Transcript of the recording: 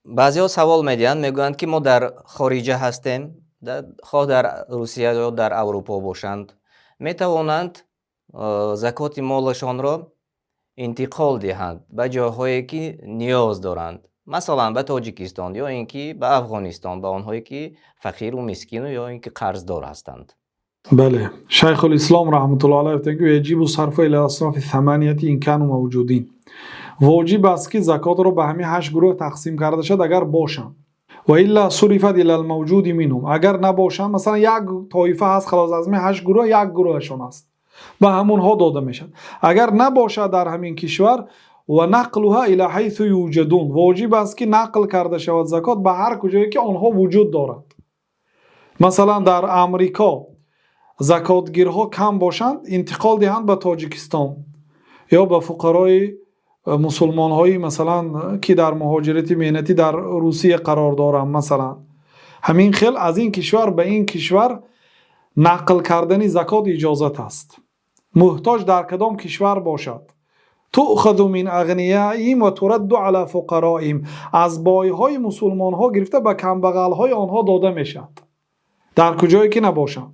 Баъзеҳо савол медиҳанд, мегӯянд, ки мо дар хориҷа ҳастем, хоҳ дар Русия ё дар Аврупо бошанд, метавонанд закоти молашонро интиқол диҳанд ба ҷойҳое, ки ниёз доранд, масалан, ба Тоҷикистон ё ин ки ба Афғонистон, ба онҳое ки фақиру мискину ё ин ки қарздор ҳастанд. Бале, Шайхулислом раҳматуллоҳи алайҳ мегӯяд: يجب صرفها إلى الأصناف الثمانية إن كانوا موجودين. Воҷиб аст, ки закотро ба ҳамин ҳашт гурӯҳ тақсим карда шавад, агар бошанд. وإلا صرفت إلى الموجود منهم. Агар набошанд, масалан, як тоифа ҳаст, халос, аз ҳамин ҳашт гурӯҳ як гурӯҳашон аст, ба ҳамонҳо дода мешавад. Агар набошад дар ҳамин кишвар, ونقلها إلى حيث يوجدون. Воҷиб аст, ки нақл карда шавад закот ба ҳар куҷое ки онҳо вуҷуд доранд. Масалан, дар Амрико закотгирҳо кам бошанд, интиқол диҳанд ба Тоҷикистон ё ба фуқарои мусулмонҳои, масалан, ки дар муҳоҷирати меҳнатӣ дар Русия қарор доранд. Масалан, ҳамин хел аз ин кишвар ба ин кишвар нақл кардани закот иҷозат аст. Муҳтоҷ дар кадом кишвар бошад, تؤخذ من أغنيائهم وترد على فقرائهم. Аз бойҳои мусулмонҳо гирифта, ба камбағалҳои онҳо дода мешавад, дар куҷое ки набошанд.